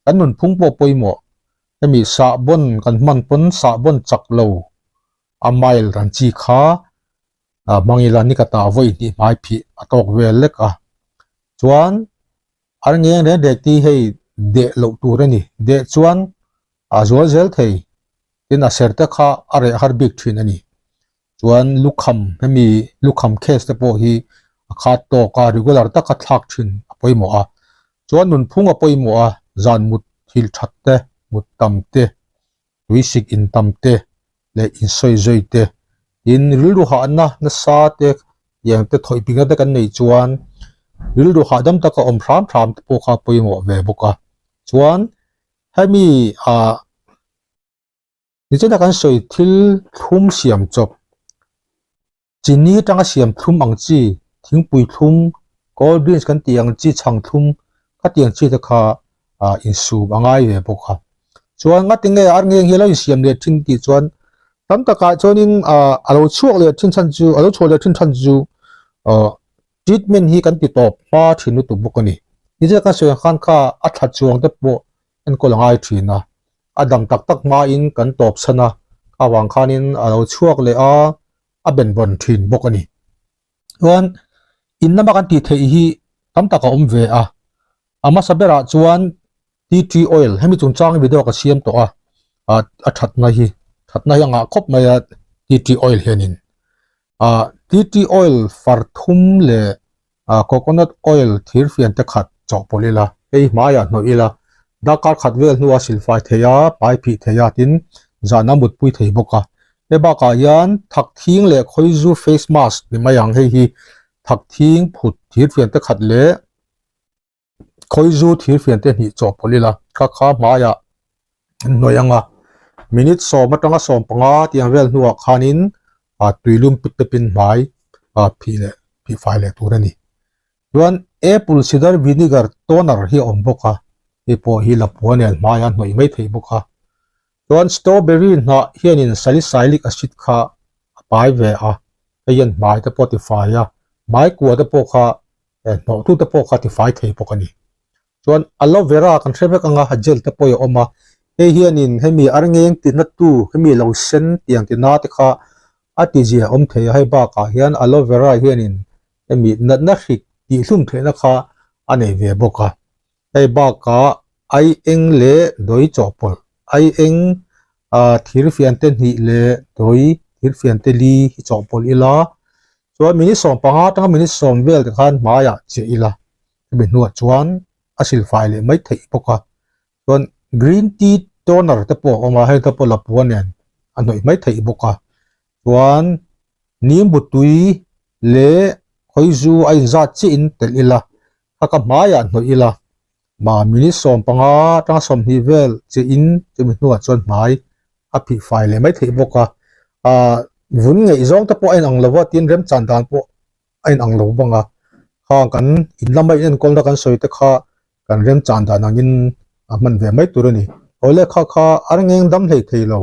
Kan nunphung pawh pawimawh. Hemi sahbawn kan hman pawn sahbawn chak lo a mile an chi kha hmang ila ni ka tah vawi hnih hmai phih a tawk vel lek a. Chuan ar ngeng reng reng ti hei deh loh tur a ni. Deh chuan a zual zel thei. Tin a ser te kha a reh har bik thin a ni. Chuan lukham hemi lukham case te pawh hi a khat tawk a regular taka thlak thin a pawimawh a. Chuan nunphung a pawimawh a, zan mut thil that te, mut tam te, tuisik in tam te leh insawi zui te, tin rilru hahna nasa te tiang te thawih pingna te kan neih chuan rilru hahdam taka awm hram hram te pawh kha a pawimawh ve bawk a. Chuan hemi ah nichina kan sawi thil thlum siam chawp Chini atanga siam thlum ang chi, thingpui thlum, cold drinks kan tih ang chi, chhang thlum khatiang chi te kha ah insum a ngai ve bawk a. Chuan ngati nge ar ngeng hi a lo insiam leh thin tih chuan tam takah chuanin ah a lo chhuak leh thin chhan chu a lo chhuah leh thin chhan chu ah treatment hi kan ti tawp hma thin lutuk bawk a ni. Nichina kan sawi ang khan kha a thla chuang te pawh enkawl a ngai thin a, a dam tak tak hmain kan tawp chhan a, kha vang khanin a lo chhuak leh a, a benvawn thin bawk a ni. Chuan in lama kan tih theih hi tam tak a awm ve a, a hmasa berah chuan tea tree oil hemi chungchang video ka siam tawh a, a thatna hi thatna hi a ngah khawp mai a tea tree oil hianin. Tea tree oil far thum leh Coconut oil thir fian te khat chawhpawlh ila, hei hmaiah hnawih ila, darkar khat vel hnua silfai thei a, hmai phih thei a tin zahna mutpui thei bawk a. Hei bakah hian thak thing leh khawizu face mask ni mai ang, hei hi thak thing phut thir fian te khat leh khawizu thir fian te hnih chawhpawlh ila, kha kha hmaiah hnawih ang a, minute sawm atanga 15 tiang vel hnuah khanin tuilum pip pepin hmai phih leh phih fai leh tur a ni. Chuan apple cider vinegar toner hi a awm bawk a, hei pawh hi lapua nen hmaia hnawih mai theih bawk a. Chuan strawberry hnah hianin salicylic acid kha a pai ve a, hei hian hmai te pawh a tifai a, hmai kua te pawh kha hnawh tu te pawh kha a tifai thei bawk a ni. Chuan aloe vera kan hre vek anga gel te pawh a awm a, hei hianin hemi arngeng tina tu hemi lo sen tiang tina te kha a ti zia awm thei a, hei bakah hian aloe vera hianin hemi natna hrik tih hlum theihna kha a nei ve bawk a, hei bakah ai eng leh dawi chawhpawlh ai eng ah thir fian te hnih leh dawi thir fian te li hi chawhpawlh ila chuan minute 15 atanga minute 10 vel te khan hmaiah chiah ila. Hemi hnuah chuan a silfai leh mai theih bawk a, chuan green tea toner te pawh a awm a, heng te pawh lapua nen a hnawih mai theih bawk a, chuan nimbu tui leh khawizu a inzat chiah in telh ila, kha ka hmaiah hnawih ila, mah minute 15 atanga 20 vel chiah in chumi hnuah chuan hmai a phih fai leh mai theih bawk a, ah vun ngeih zawng te pawh a inang lo a tin remchan dan pawh a inang lo bang a, khang kan in lama in enkawlna kan sawi te kha kan remchan dan angin a hman ve mai tur a ni. Awle kha kha a rengeng dam hlei thei lo,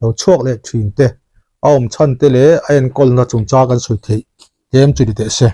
lo chhuak leh thin te, a awm chhan te leh a enkawlna chungchang kan sawi theih tlem chu ni teh se.